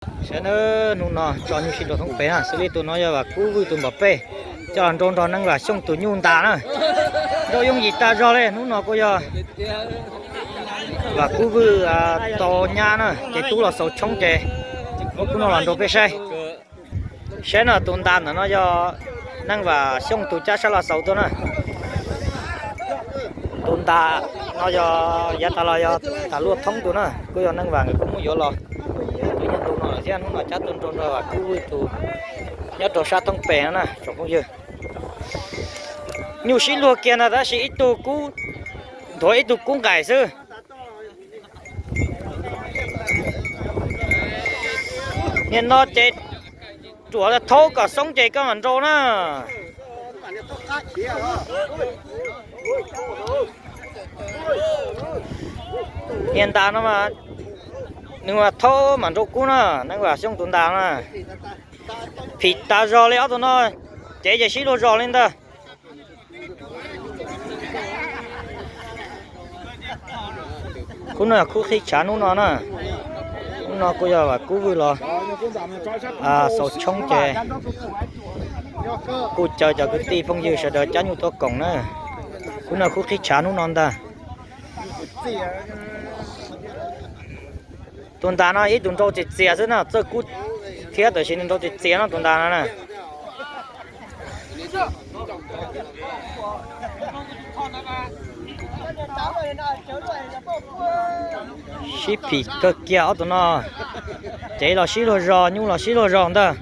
Saib nawb, hnub no tso nyuj sib luag thoob pem na, xws li tus no yog Vam Kub Vwj tus npam pej, coj los nrau nrog Neej Vam Xyooj tus nyuj ntas na. Nrau yooj yim tas zog li, hnub no kuj yog Vam Kub Vwj tau nyab na, ces tub los xaus tshoob ces muab kub no los nrau peb saib. Saib no tus ntas ntawm no yog Neej Vam Xyooj tus cab sab los xaus tuaj na. Tus ntas no yog yav tas los yog tas luaj thoob tus na, kuj yog Neej Vam nkawd kuj muab yuav los. Tus nyob ntu no lawm thiab, hnub no cab tuaj nrau nrog Vam Kub Vwj tus nyob rau sab thoob pem no na tsoom phooj ywg. Nyuj sib luag kiag ntag tab sis ib tug kub nthuav ib tug kub nqaim xwb. Niaj no ces ruam thaub kom xoob ces koj mam nrau na. Niag ntas no mas nws mas thaub mam nrau kub na, Neej Vam Xyooj tus ntas na. Phim tas zog li ob tug no, cev ces sib luag zog li ntag. Kub no yog kub qhib tshav hnub no na. Hnub no kuj yog Vam Kub Vwj los xaus tshoob ces kuj caw cov kwv tij phooj ywg sawv daws cab nyuj tuaj koom na. Kub no kub qhib tshav hnub no ntag. Tus ntas no ib tug nrau txias txias xwb no, txawj kub thiab tab sis nws nrau txias txias no tus ntas no na. Sib phim kawg kiag ob tug no, cev los sib luag zog, nyuj los sib luag zog ntag.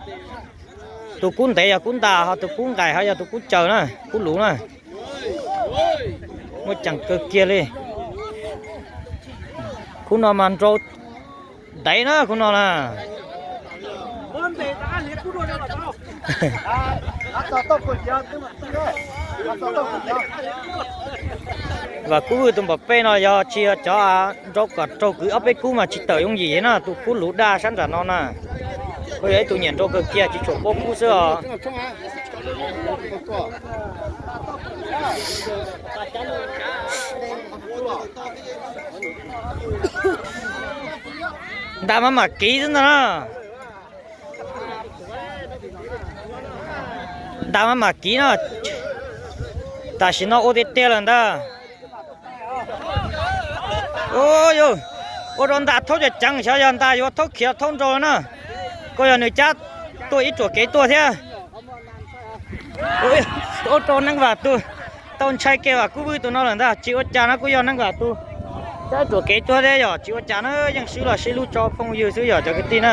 Tus kub ntev yog kub ntas, ho tus kub nqaim ho yog tus kub caws na, kub luv na. Muaj ceem kawg kiag li. Khub no mas nrau ntev na, khub no na. Vam Kub Vwj tus npam pej no yog tsis yog cov nrau kom raug kwv ob peb kub mas tsis tawm yooj yim na, tus kub luv daj sab nram no na. Kuj yog ib tug nyiam nrau kawg kiag, tsis tshua paub kub xwb os. Ntas mas mam kiv xwb ntag na. Ntas mas mam kiv no. Tam sim no ua tiag tiag lawm ntag. Ua rau ntas thaub cov ceev, xyov yog ntas yuav thaub khiav thaub nrau na. Kuj yog nws cab tuaj ib ruam kev tuaj thiab. Ua rau Neej Vam tus tau ntshai kiag Vam Kub Vwj tus no lawm ntag, tsis ua cas no, kuj yog Neej Vam tus cab ib ruam kev tuaj thiab yog tsis ua cas na, yeej sib los sib hlub tso phooj ywg xwb yog cov kwv tij na.